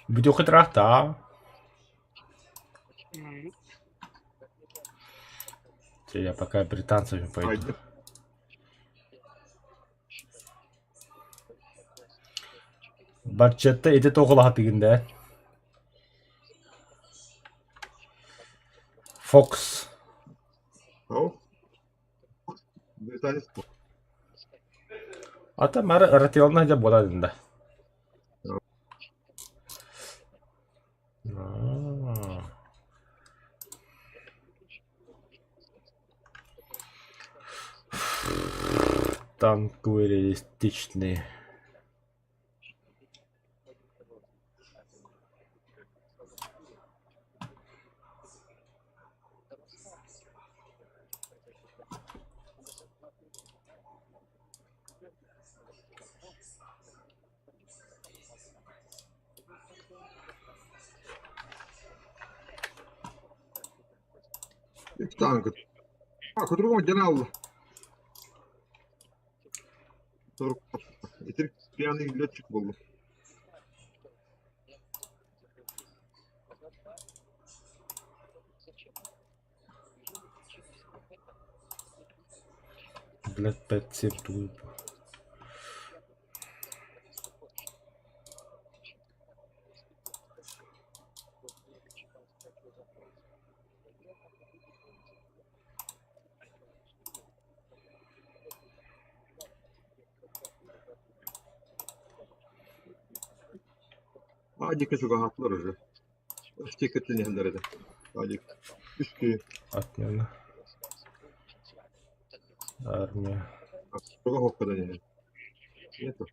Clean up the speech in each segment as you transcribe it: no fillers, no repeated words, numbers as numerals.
Бүтүөххүт ыраахтаа. Я пока британцами пойду. Барчетта ити тоҕулаһатыгын да. Фокс. Британец Ата мары ратионна дьэ буоларын да. Танковый реалистичный. Үс танка. А, кутуругум дьэн аалла. Итирик пьяный летчик буоллум. Блядь, 5-7 тугуй. Адика чугаһаатылар уже. Өстүкөттөн иһэллэр этэ. Адик. Үс киһи. Отмена. Армия. Чугас оккодан иһэр. Нету.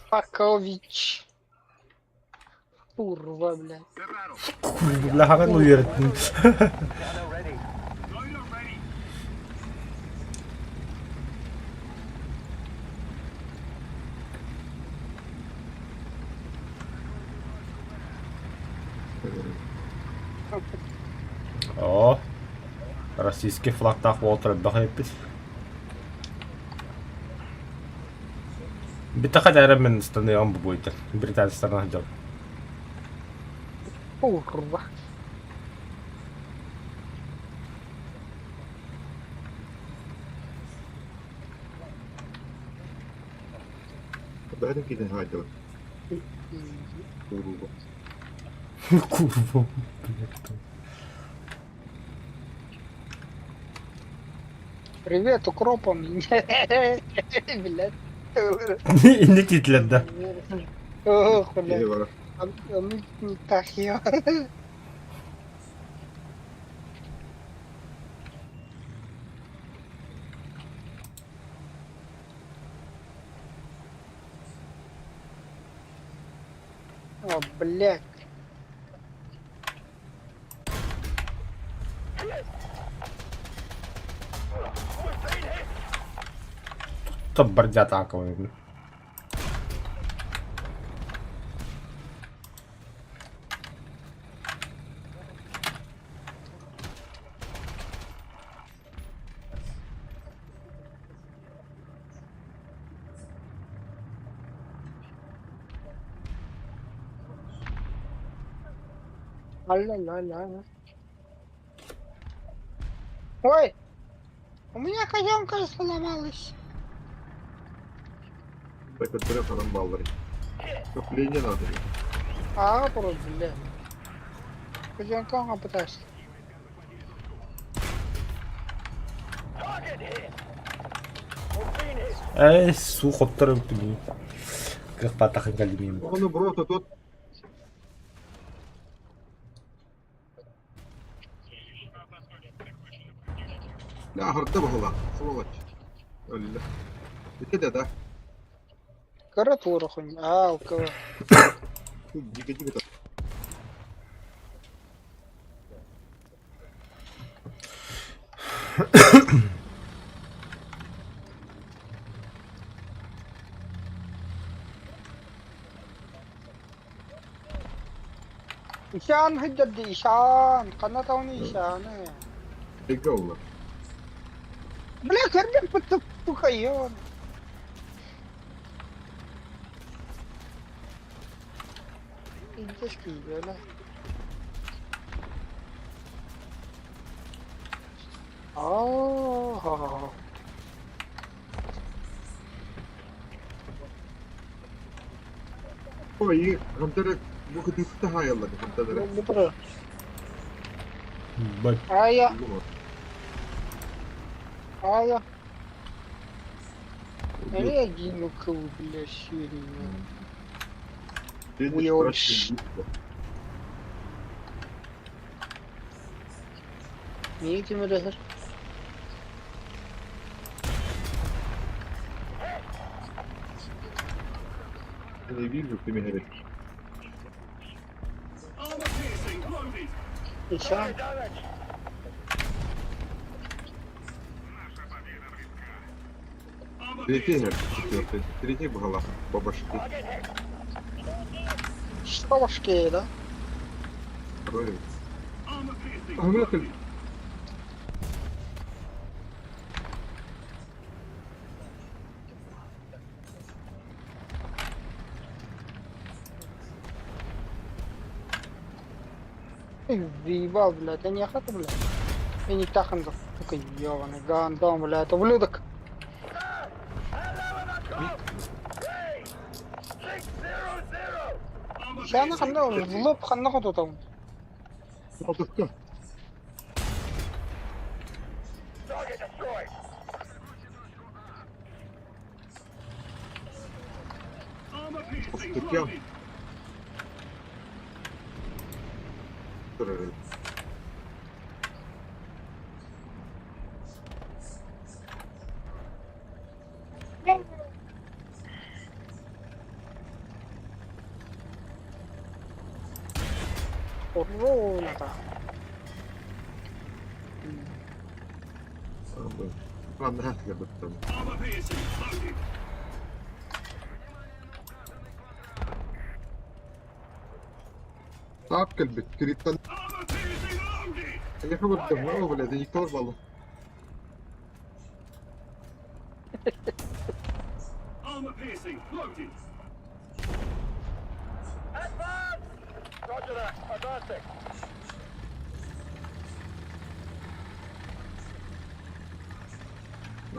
Пакович. Курва, блядь. Бляха, ну үөрэттин. Оо, российский флагтаах буолтар элбэх эбиппит. Битэхэ эрэ мин станыам бу буойдар. Британецтарынан сылдьабын. Курва. Бэйэтин киһитин хаайдылар. Курва. Курва. Блядь. Привет укропам. Блядь. Инник диэтилэр да. Ох, Киһи блядь. бара. А мы не так я. О, блядь. Топ бардя атаковый. Ля-ля-ля. Ой! У меня казенка сломалась. Так өттүрэ ханан бааллар. Крепление надо. А, просто, бля. Казенка пытаюсь. Эй, суу хоттор өптүм. Кыахпатахын кэлимиим. Ону бро тот. Аһарда баһылаах, сволочь. Өллө. Ити да да. Кыра туора хуйня. А, алкова. Дига-дига. Ишан сылдьар дии, Ишан. Ханна даҕаны Ишаны. Дига олла. Бля, көрбүппүт сука, ебан. Пиздец киирдэ Аа. Ой, хантара бу кытыытта хаайаллар хантара. Бу турар. Бать. Ая, ая. Эмиэ кыл бля сиэрийэ. Миигин ким өлөһөр? Ишан. Третий, четвертый. Третий была бабашки. Бабашки, да? Второй. А, Заебал, блядь, я не охота, блядь. Я не таханзов, сука, ебаный гандон, блядь, ублюдок. Сааны ханна в лоб ханна хотутабын? Алтыска. Алтыска. Оруолата. Ладно, я бы Таап кэлбит, кириттэн эйиэхэ барда, оо, блядь, никто балла.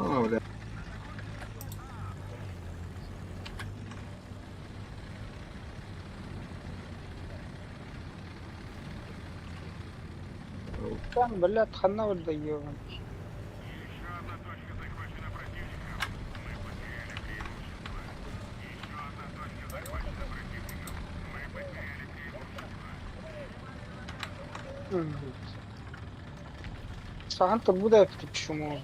А, бля. Там, блядь, ханна барда ебаный. Сахан турбуда эппит чмо.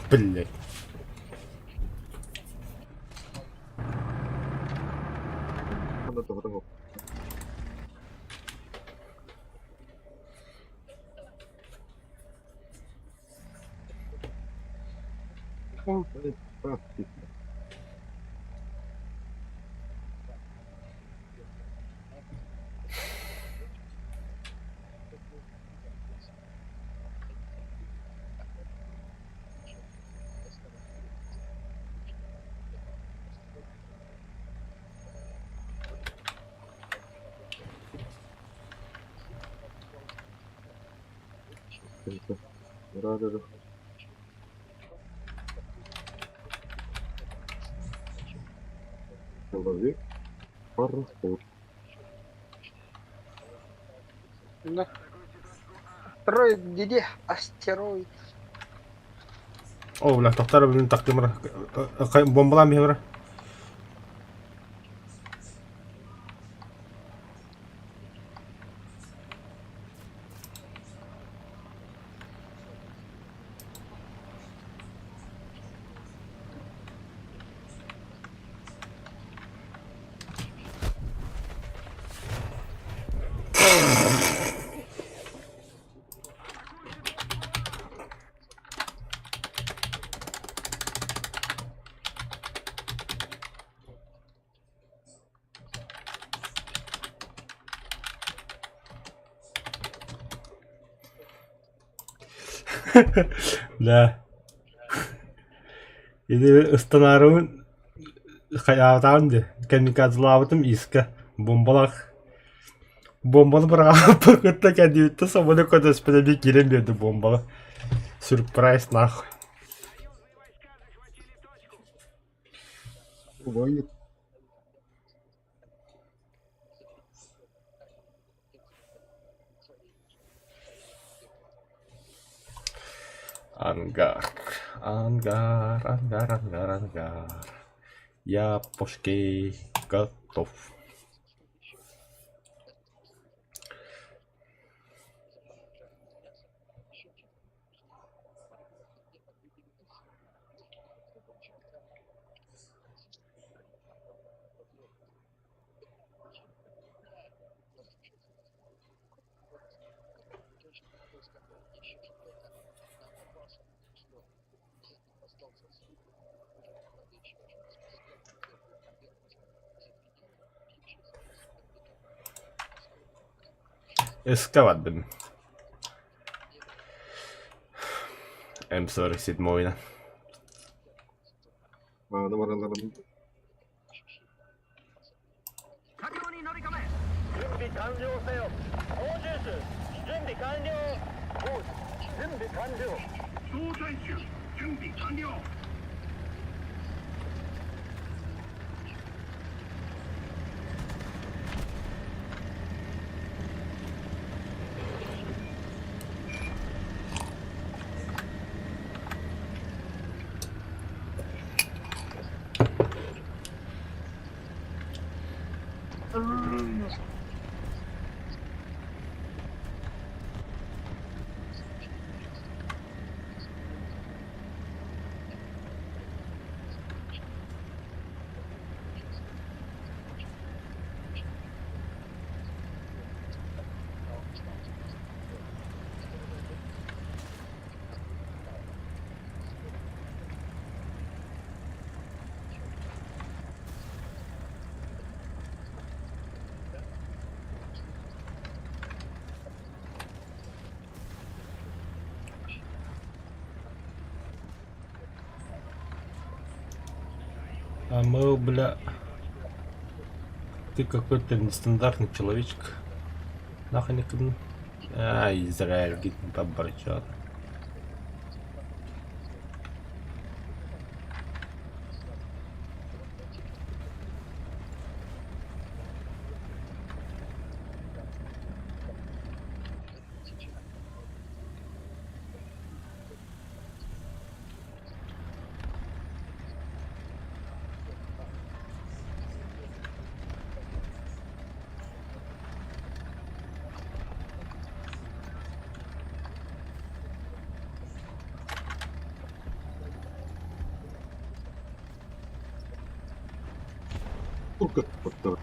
Блять. Ханна тоҕото Человек пароход. Да. Астероид диди, астероид. О, бля, тохтар блин, тахтымра. Бомбалаан биһимра. Да. Или ыстанаарыбын хайаатаҕын дии, камикадзелаабытым иискэ бомбалаах бомбаны быраҕааппын кытта кэннибиттэн собону көтөспүтэ эбии киирэн биэрдим бомбаҕа. Сюрприз нахуй. Воин. Ангар, ангар, ангар, ангар, ангар. Я пошки готов. Эскавадым. М47. Мааны баралларын А мы, бля... Ты какой-то нестандартный человечек. Нахуй никогда. А, Израиль, поборчат. Турка баттар.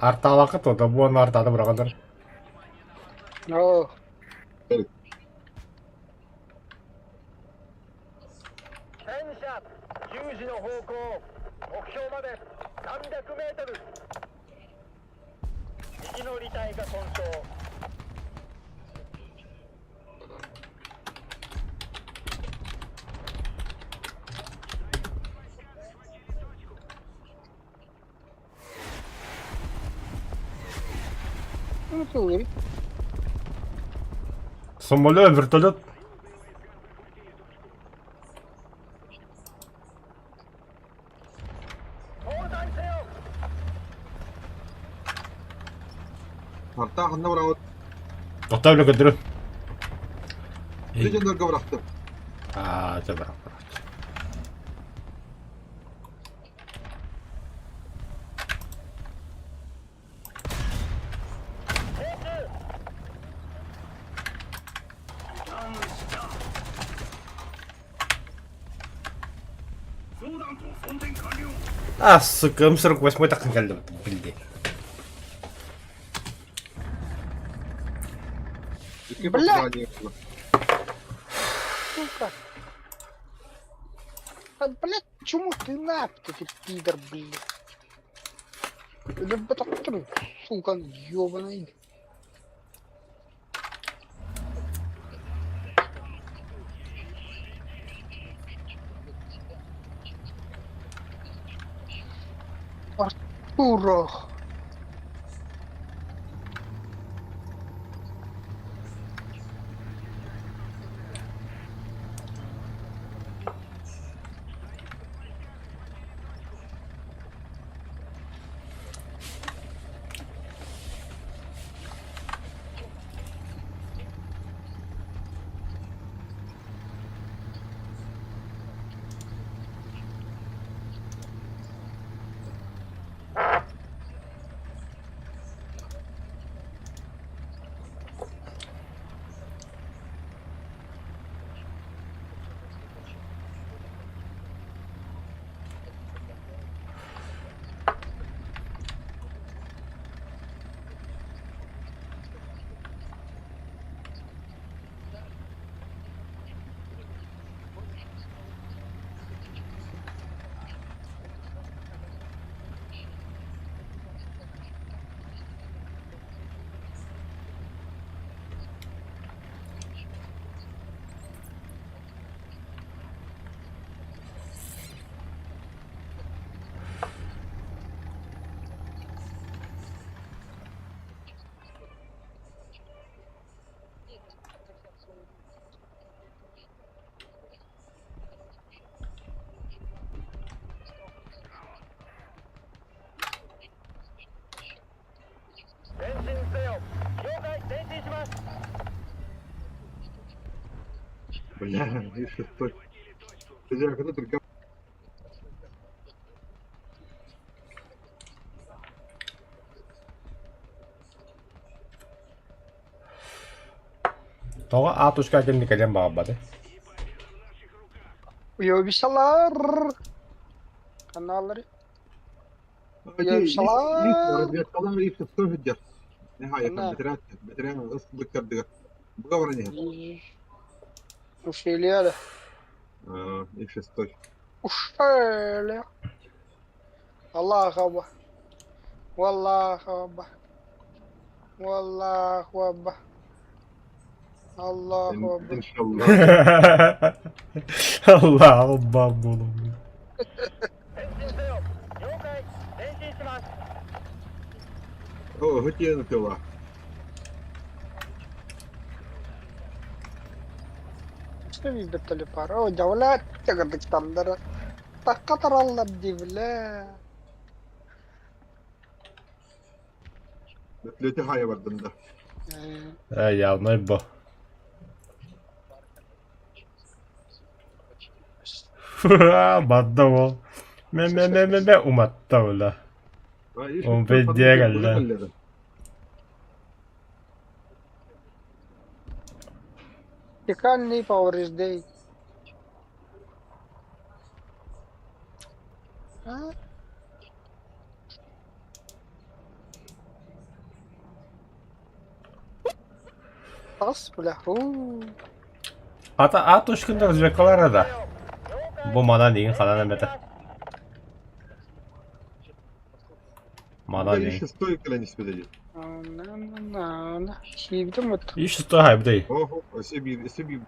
Арталака то, буон артады быраҕаннар. Оо, Ну, ты Самолет, вертолет. Артаах ханна бараҕыт? Оттавлю көдөрү. Ити дьоннорго бырахтым. Аа, чэ бырах бырах. А, сука, М48 тахсан кэллим, билди. Икки Бля! попадание было. Сука. А, блядь, чему ты нахуй, ты пидор, блядь? Да сука, ёбаный. Артуро. Бля, и шестой. Ты же когда только Тоҕо А тушка кэнни кэлэн баҕарбаты. Уебищалар. Каналлары. Разведкалар и шестой сылдьар. Наһаа бэтэрээн бэтэрээн ыс быктардыгар. Буга баран иһэр. Ушели. И шестой. Ушели. Аллах аба. Валлах аба. Валлах аба. Аллах аба. Иншаллах. Аллах бабулум. О, хотел пила. Что вибертали пара? О, дявля, тягадыктандара. Таккатараллар дивле. Лети хая бардым да. Э, явно бо. Бадда ол. Ме ме ме ме ме уматта ола. Он беддиэ кэллэ. Фекальный повреждей. А? Тас, бля. У. Ата А тушкында разведкалара да. Бу манан игин ханан эмэтэ. Манан И игин. шестой кэлэн испит. Сиибитим вот. И что хайбдай? Оһо, өссө биир, өссө биир.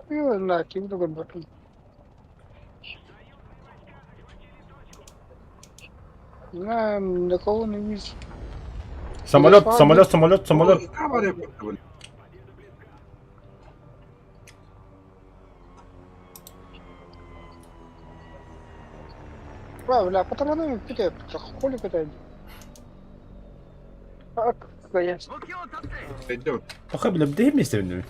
На, ким да көрбөтүм. На, никого не вижу. Самолет, самолет, самолет, самолет. Бля, патроны питает, хули питает. Конечно. Тоха, бля, бдей вместе, бля.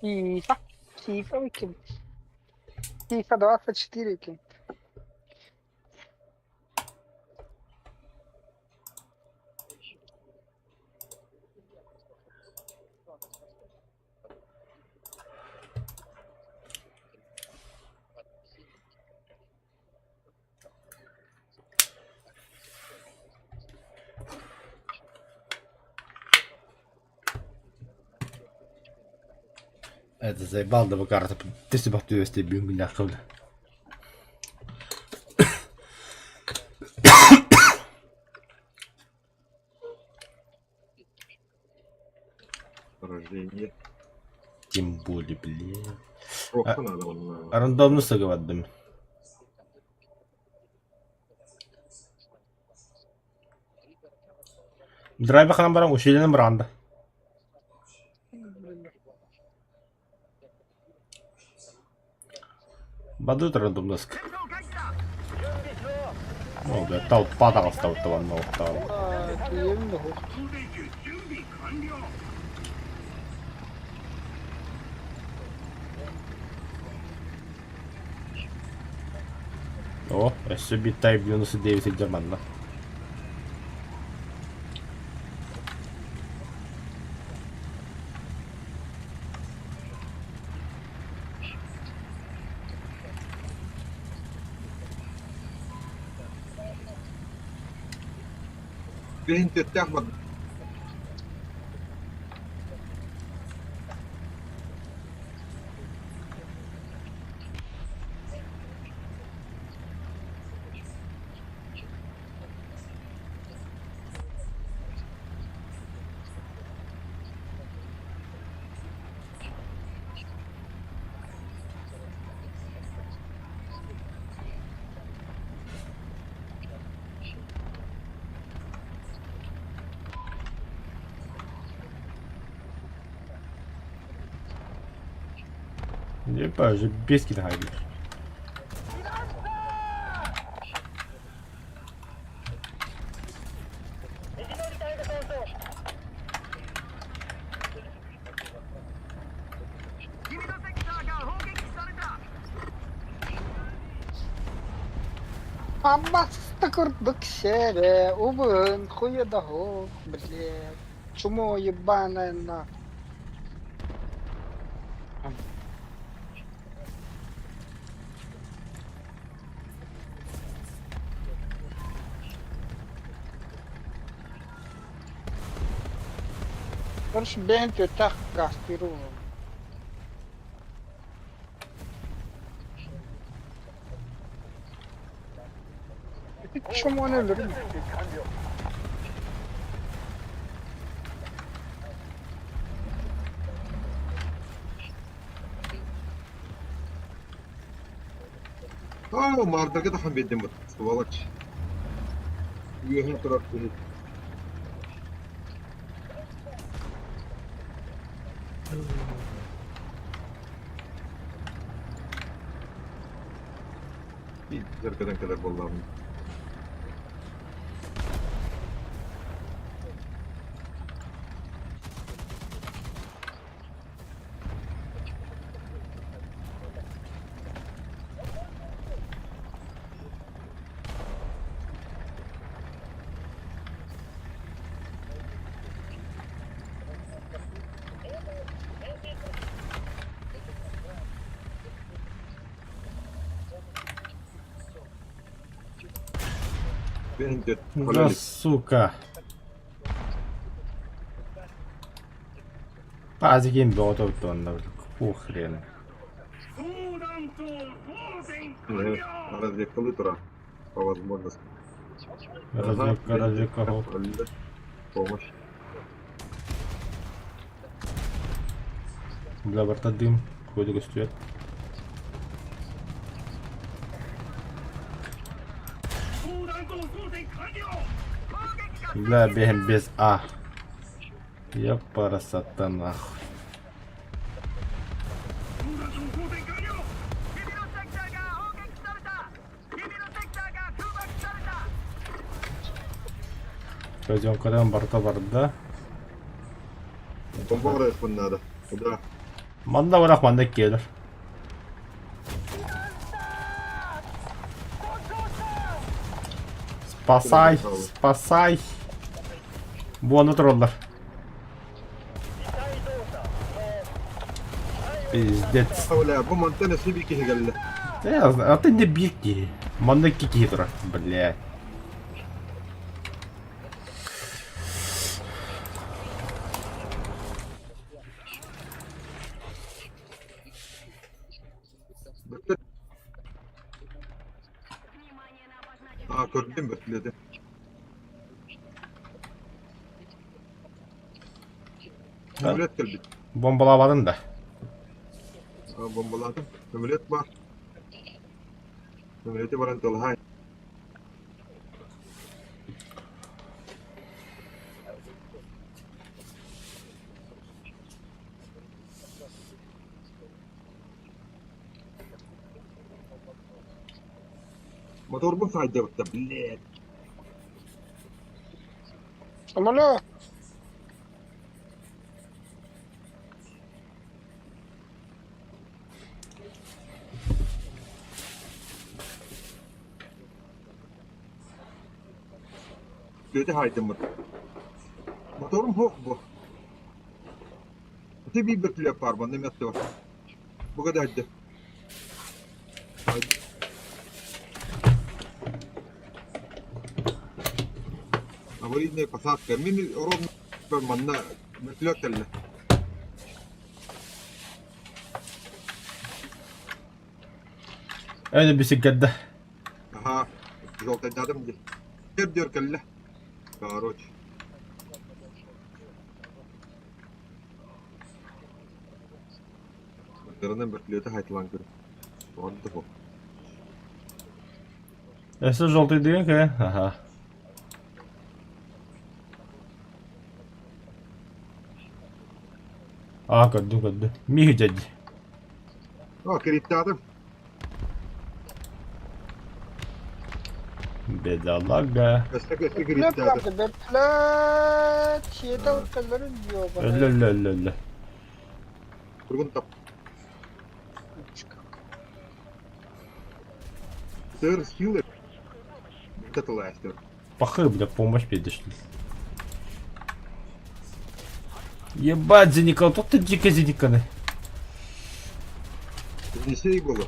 Фифа. Фифа выкинь. Фифа 24 выкинь. Это заебал да карта. Ты себя ты бюнгля бля. Рождение. Тем более, блин. Рандомно Рандомно сыгывадым. Драйва ханан баран усиленным ранда. Бадут рандомнаск. О, бля, толпа таҕыстабыт табан. О, өссө биир Type 99 сылдьар манна. Ебать, уже бески находишь. Аммаста курдук сере, убын, хуедаго, блядь. Чмо ебаное на. Короче, бентю так гастирую. Чому не люблю? Оо, маардарга тахан биэрдим бут. Сволочь. Үөһэ турар киһи. Биир кэлэр буоллаҕым. Да, сука. Пазикин бөҕөтө онно, какого хрена. Разведкалыы турар по возможности. Разведка, разведка, хоп. Помощь. Бля, барта дым, какой-то көстүөр. Бля, бэһин без А. Ёпарасота нахуй. Казёнкадан барыта барда. Бомба барыахпын наада. Куда? Манна барах манна киэлэр. Спасай, спасай. Буону тураллар. Пиздец. Бля, бу мантан өссө биир киһи кэллэ. Я знаю, а ты не биир киһи. Манна икки киһи турар, блядь. Аа, көрдүм бөртүлүөтү. Көмүлүөт кэлбит. Бомбалаабатын да. Бомбалаатым. Көмүлүөт баар. Көмүлүөтү баран тылаһаай. Моторбун саайдыбыттар, блядь. Самолет! Күөтэ хаайдыммыт. Моторум суох бу. Ити биир бөртүлүөк баар манна эмиэ аттыбар. Бу кэдэһэрдэ. Аварийная посадка. Мин ровно манна бөртүлүөк кэллэ. Öyle bir siktirdi. Аһаа, жёлтайдаатым дии. Көр-дүөр кэллэ. Короче. Кыранан бөртүлүөтү хайтылаан көрү. Ордук ол. Өссө жёлтый кэ? Аха. Аа, көрдүм, көрдүм. Миһи дьэдьи. О, кириттаатым. Бедолага. Өссө өссө Бөртүлүөт кириттаатым. барды, бөртүлүөт! Сиэтэ ылталларын Өллө, ёбаный. өллө, өллө, өллө. Тургун тап. Сыр силы. Это тылаастыр. Пахы, бля, помощь перешли. Ебать, Зеникан, тут ты дико Зениканы. Внеси было.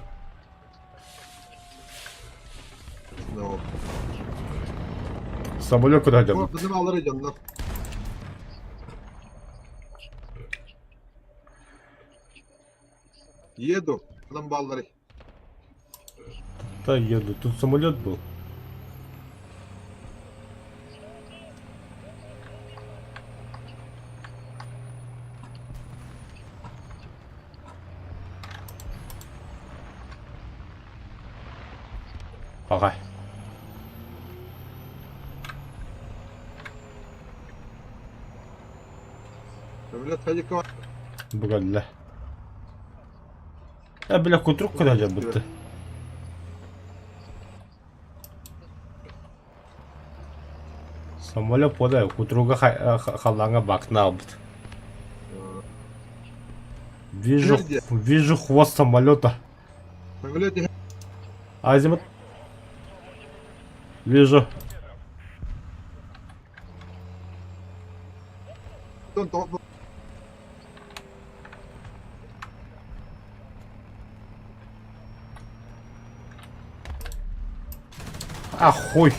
No. Самолет куда идем? Bizim alır canlar. Еду. Нам баллары. Да еду. Тут самолет был. Ага. Бля. Я, бля, кутрук куда будто. Самолет подай, кутруга халанга бакнал бит. Вижу, вижу хвост самолета. Азимут. Вижу. А хуй.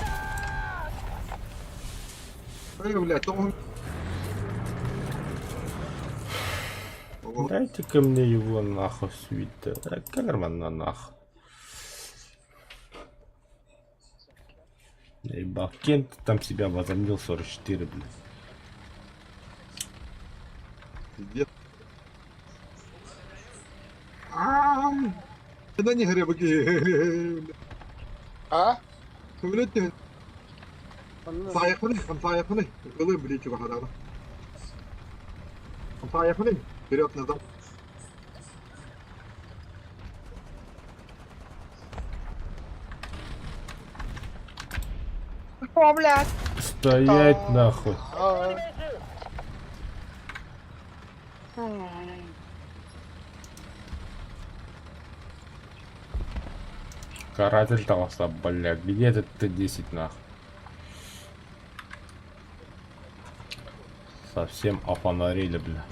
Дайте-ка мне его нахуй, свитер. Калерман на нахуй. Ебал, кем ты там себя возомнил 44, блядь? Пиздец. Ай! Да не гребки. А? Блядь, Онно Саайахпыный, хамсаайахпыный. Ылы, блядь, чугаһадаҕына. Хамсаайахпыный. Вперед, назад. О, блядь! Стоять нахуй. А. М. Каратель таҕыста, блядь. Где этот Т-10 нахуй? Совсем офонарили, бля.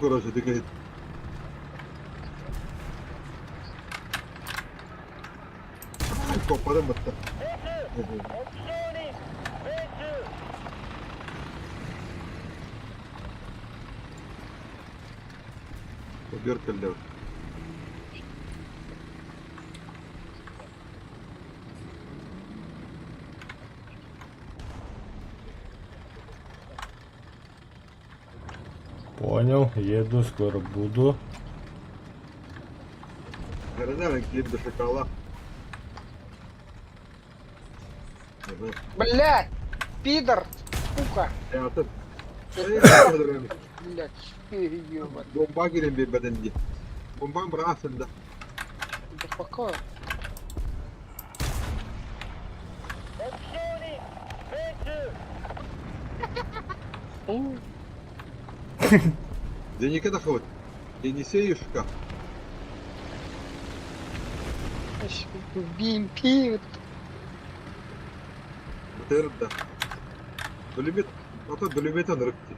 Короче, ты говорит. Коппадым бытта. Бер кэллэ. Понял, еду, скоро буду. Гранат киир до шакала. Блядь! Пидор! Сука! Атын. Блядь, ёбаный. Бомба кирен биэрбэтин дии. Бомбам быраасында. Да пока. Денег хват. Енисеюшка. BMP. вот. Бытырда. Бүлүмет. Ото бүлүметен ырыпти.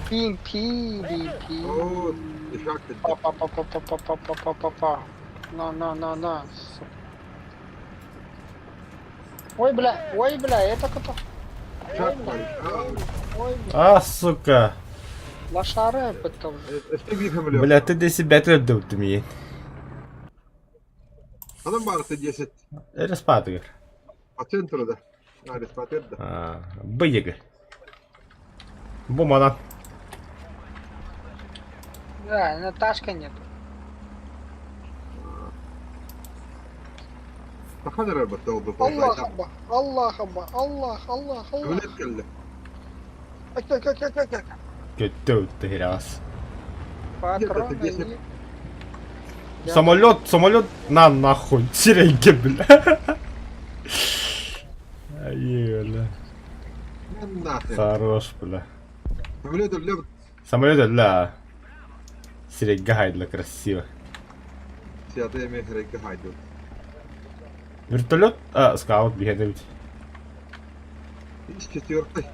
BMP, BMP. Оо, ишак Па па па па па па па па па па па. На на на на. сука. Ой, бля, ой, бля, это кто? Шак Ой, бля, ой, бля. А, сука. Лошара это. Өстө биир хөмөлө. Бля, ты для себя требовал ты мне. Анан барыты 10. Это спатыгар. По центру да. А, респатер да. А, Быйыгы. Бумана. Да, Наташка нет. Сахан эрэр бытта ол Аллах аба, Аллах аба, Аллах, Аллах, Аллах. Бүлет кэллэ. Ай, ай, ай, ай, ай, ай. Көттө ты раз. Патроны это нет. Я- Самолет, самолет, на нахуй, сиреньки, бля. Ай, бля. Нахрен. Хорош, бля. Бүлет өллө Самолет, бля. Сиренька хайдла красиво. сията эме херекке хайду. Вертолет, а, скаут, бегает. Ис четвертый.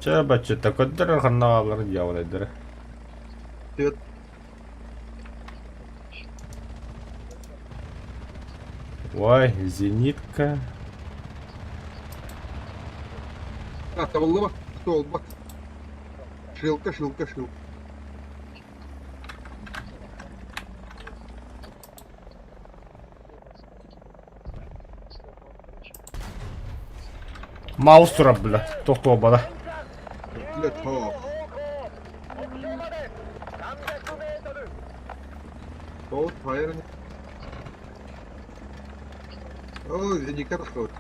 Че, бачы, такой дыр, ханналар, дьявол, дыр. Свет. Ой, зенитка. А, табыллыба. Столба. Шилка, шилка, шилка. Маусура, бля, тохто бада. Бля, топ. Топ, фаерн. О, зенитка тахот.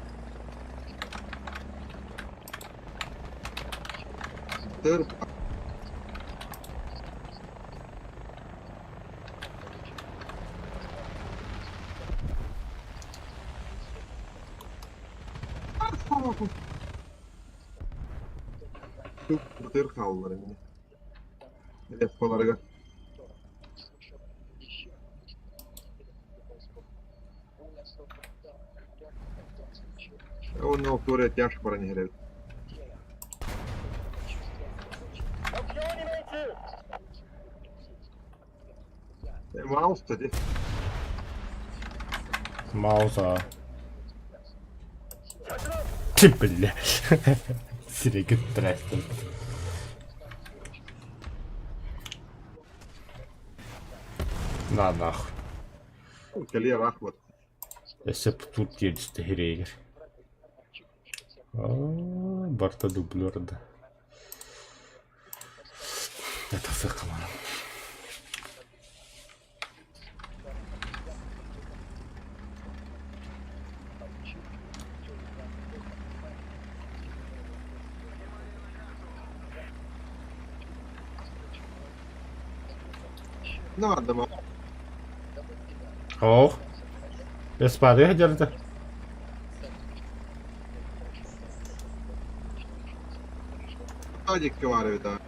Тыр. Бытыр хааллар эмиэ. Лепкаларыгар. Уонна ол туора тяж баран иһэр эбит. Маус-то дии. Маус аа. Ты бля. Сирэйгэ трэстэн. На нахуй. Кэлиэ ыраах буолла. Өссө тут тиэрдистэ сирэйигэр. Аа, барыта дублер да. Тахсыахха баҕарабын. Наада ма. Ох. Эспадыга сылдьарыта. Диэки баар эбит аа.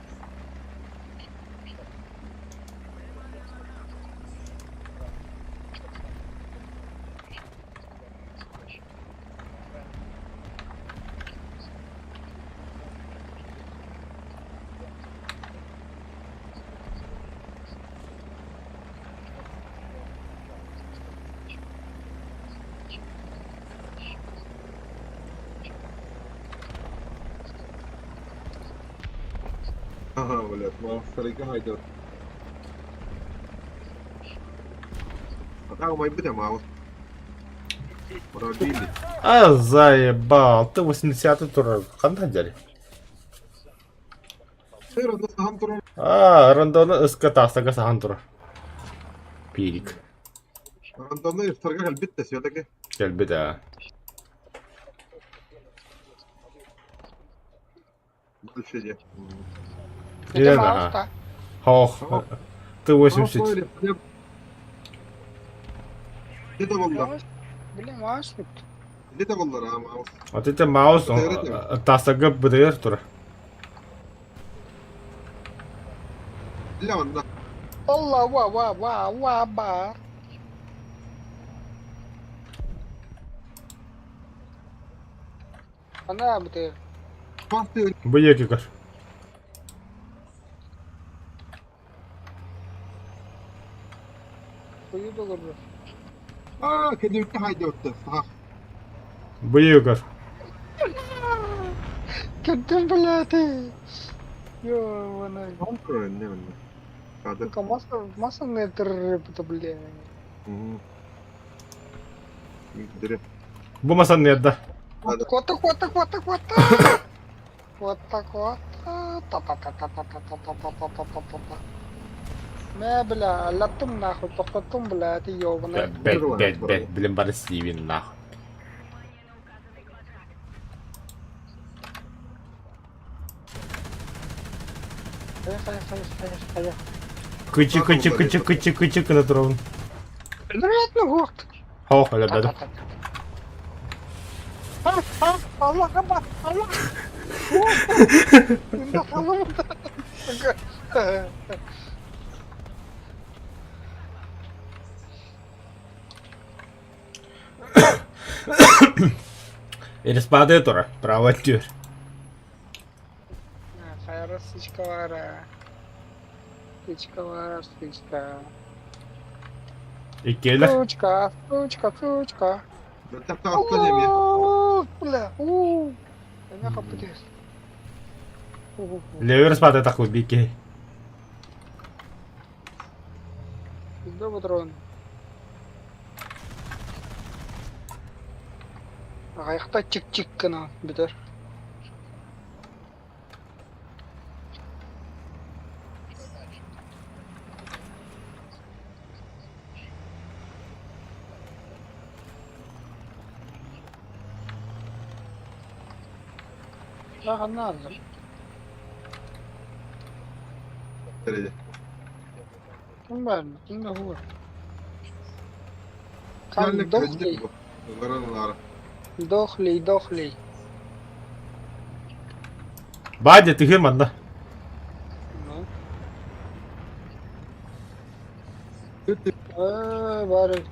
Ага, блядь, маастарга хайдах. А умайбыт маус. Пробили. А, заебал. Ты 80 турар. Ханна дьари? Сыр сахан турар. А, рандомно ыска тастага сахан турар. Пирик. Рандомно ыстарга кэлбит да все-таки. Кэлбит аа. Дальше иди. Это Елена. Маус-то. Хох. Ты 80. Где-то волна. Маус. Блин, Маус тут. Где-то волна, а маус. Вот это маус тастага бдр турар. Для онна. Алла, ва, ва, ва, ва, ба. Она бдр. Пасты Быйыки көр. Хую договору. А, кэдивитте хайдыбытты. Саха. Быйыки көр. Кырдым, бля, ты. Ёбаный. Сахан турар эмне манна. Кадыр. Сука, масса, масса это, бля. Дире. Бу масан да. Надо. Вот так, вот так, вот так, вот так. Вот так вот. Та-та-та-та-та-та-та-та-та-та-та-та. Мэ, бля, латтым нахуй, тоқтаттым, бля, ты ёбаный. Бэт, бэт, бэт, блин, бары Стивен, нахуй. Поехали, поехали, поехали. Кычы, кычы, кычы, кычы, кычы, кына турабын. Вероятно, вот. Хох, өлөбөдүм. А, а, Аллах, аба, Аллах. Респады тура, право түр. Хайра, сучка вара. Сучка вара, сучка. Иккиэлэр. Сучка, сучка, сучка. Бэттэх таҕыстан эмиэ. Уу, Бля, уу. Эмиэ хаппытыас. Левер респады тахпыт бикки. Пизда патрон. Аҕыйахта чик-чик гына бүтэр. Ханна Тэрийдэ. Ким баар? Ким да хур. Там Кэллик дохлый, кэллик бу. Баран лара. дохлый, дохлый. Баадьа тыһы манна. Ну. Э, бар эбит.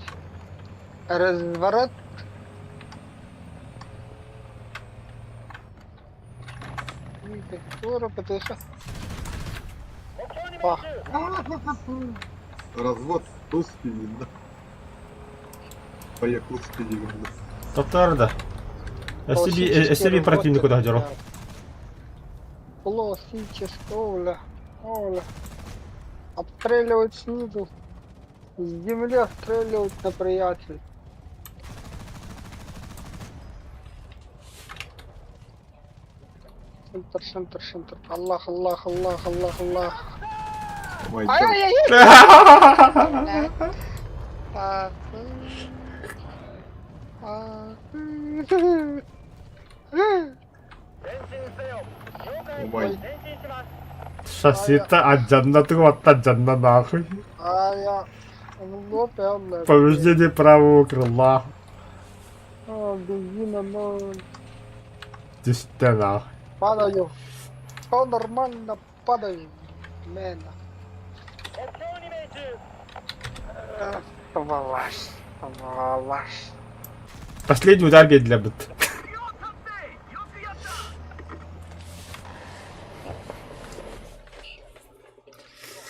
Разворот. Туора ПТШ. Пах. Развод русский видно. По-якутски видно. Топтар да. Өссө би противнику да дьоро. Классический, оля, оля. Обстреливают снизу. С земли обстреливают на приятель. Центр, центр, центр. Аллах, Аллах, Аллах, Аллах, Аллах. My God. Ай-яй-яй! А, а, Oh my. Шассита алдьанна тугуотта алдьанна нахуй. А я в лопе, бля. Повреждение правого крыла. А, бензина ноль. Түстэ нахуй. Падаю. Все нормально, падаю. Мена. Валаш, валаш. Последний удар биэрдилэр быт.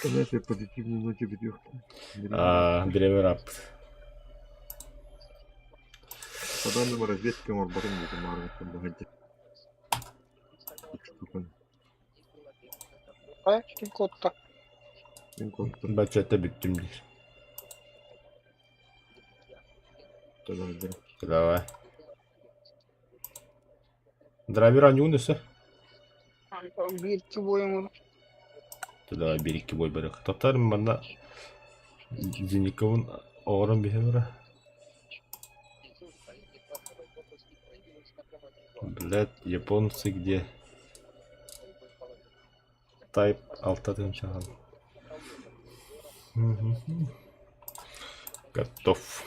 Знаете, позитивную ноте ведёт. Аа, древер ап. По данным разведки, Морборон не Ким куотта? Баччата бүттүм диир. Давай. Драйвер аньюн өссө. Биир икки буойуҥ Давай биир икки бой барыах. Топтар манна Зениковун оҕорон биһэ Блядь, японцы где? Type алта тыһыынчаҕа. Готов.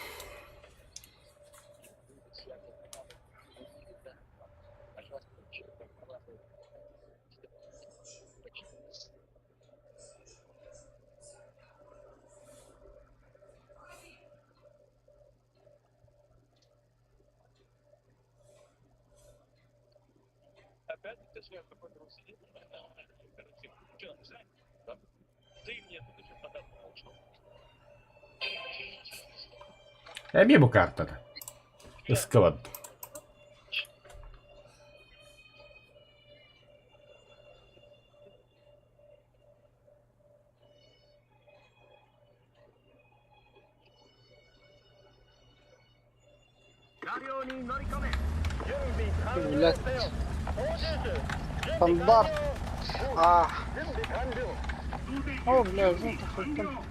Эмиэ бу картата. Ыскабат. Блядь. Стандарт. А. О, бля, знаете, хоть там.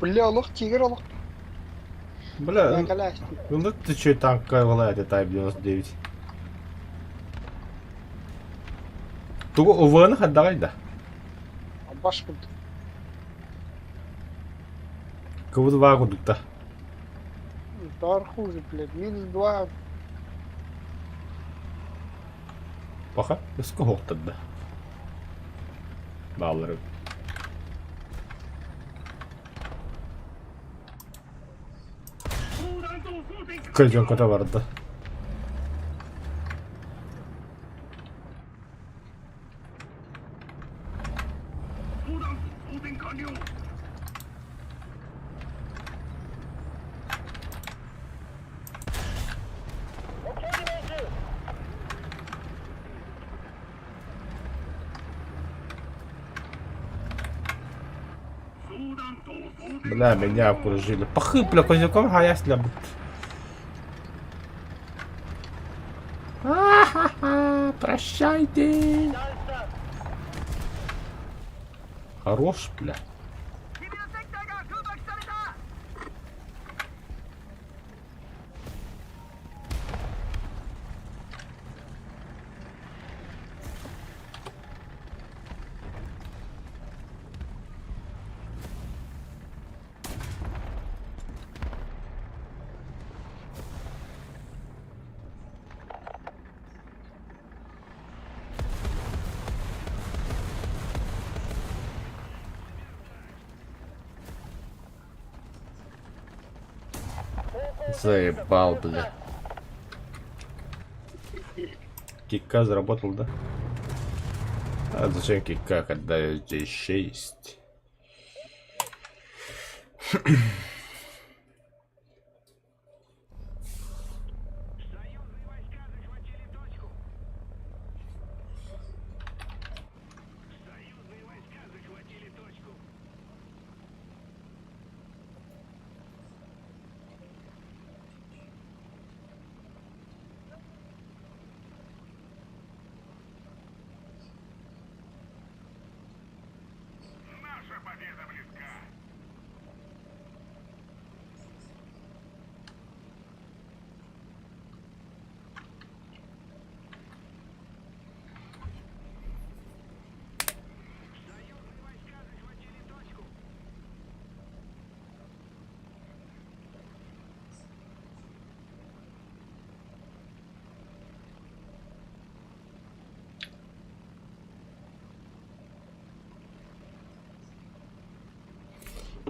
Бля, олох тигр олох. Бля, Калястик. ну ты че танк это Type 99. Тугу УВН хаддагай да. Баш курдук. КВ-2 курдукта. Дар хуже, блядь. Минус 2. Паха, өскө хоқтырды. Баалары. Көзөн көтө барды. Бля, меня окружили. Пахы, бля, козяком хаясля. А-ха-ха, прощайте. Хорош, бля. Заебал, бля. Кика заработал, да? А зачем кика, когда здесь 6?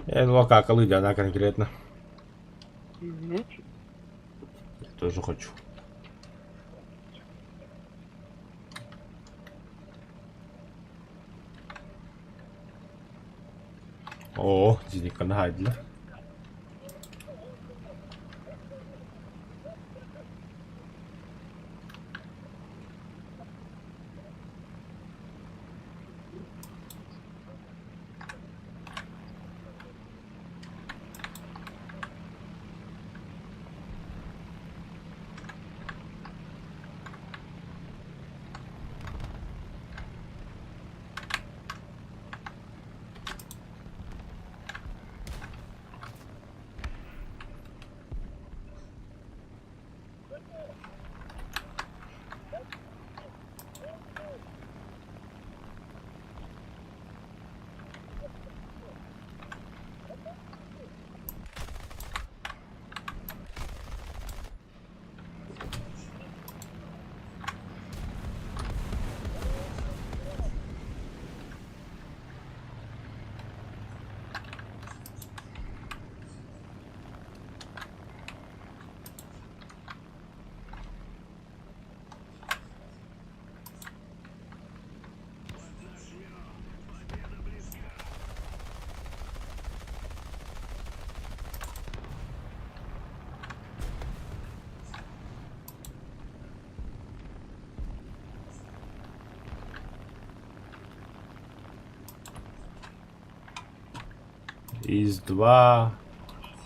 Я думал, как она конкретно. Мгм. Я тоже хочу. О, зениканы хайдылар. Из-2.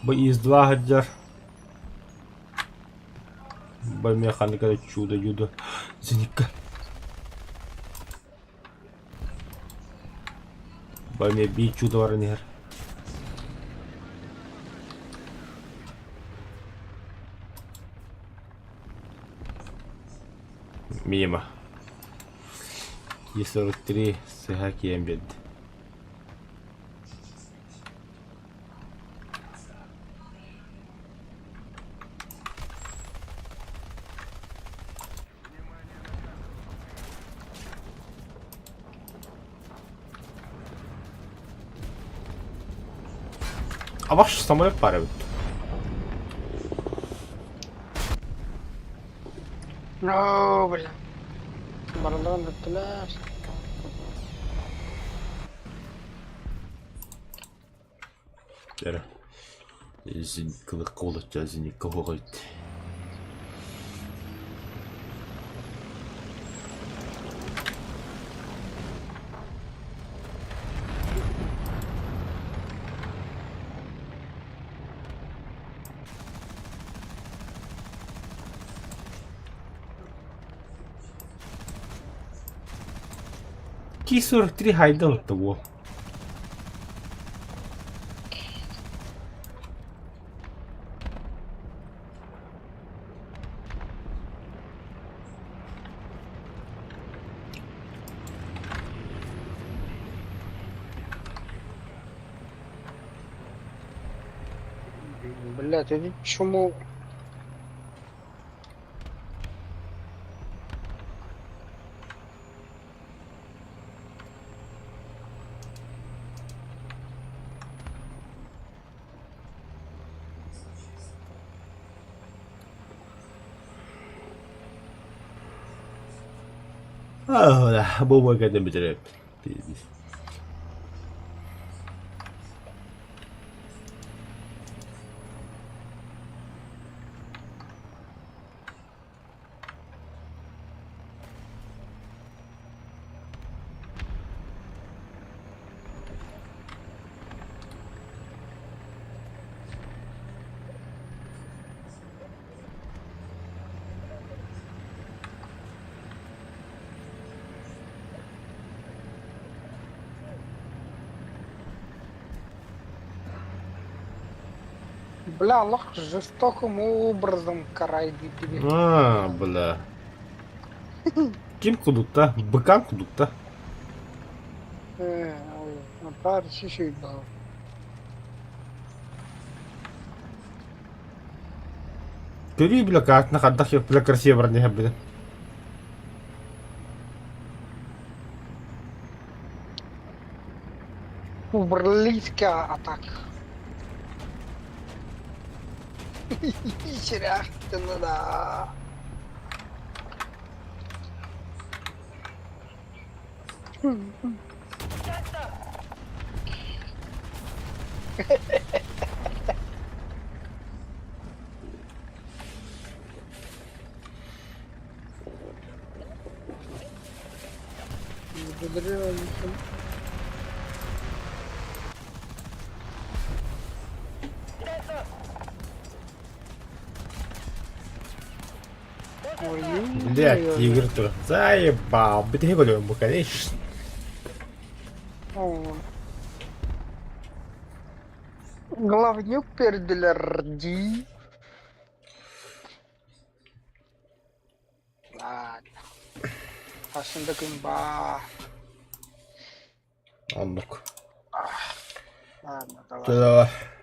Б из-2 сылдьар. Б механика чудо-юдо. Зенитка. Б эмиэ биир чудо баран иһэр. Мимо. Е43 сыһа киэн биэрдэ. А ваш самолет пара эбит. Оо, бля. Барыларын бүттүлэр. Эрэ. Зиниккалыкка буолачча зиникка оһох эбит. 2.43 хайда ылта уол. Блять, иди чему? Бу кэннэ бүтэрэ Бля, лох жестоким образом карает тебе. А, бля. Ким кудукта? Быкан кудукта. Пар шиши дал. Көрүү бля каатына хардах бля красиво баран иһэр бля. Близкая атака. Сиряхтина да. Блядь, тигр тур. Заебал. Битэ көрөм бу конечно. Главнюк пердилер ди. Ладно. Хасында күн ба. Оннук. Ладно, давай. Давай.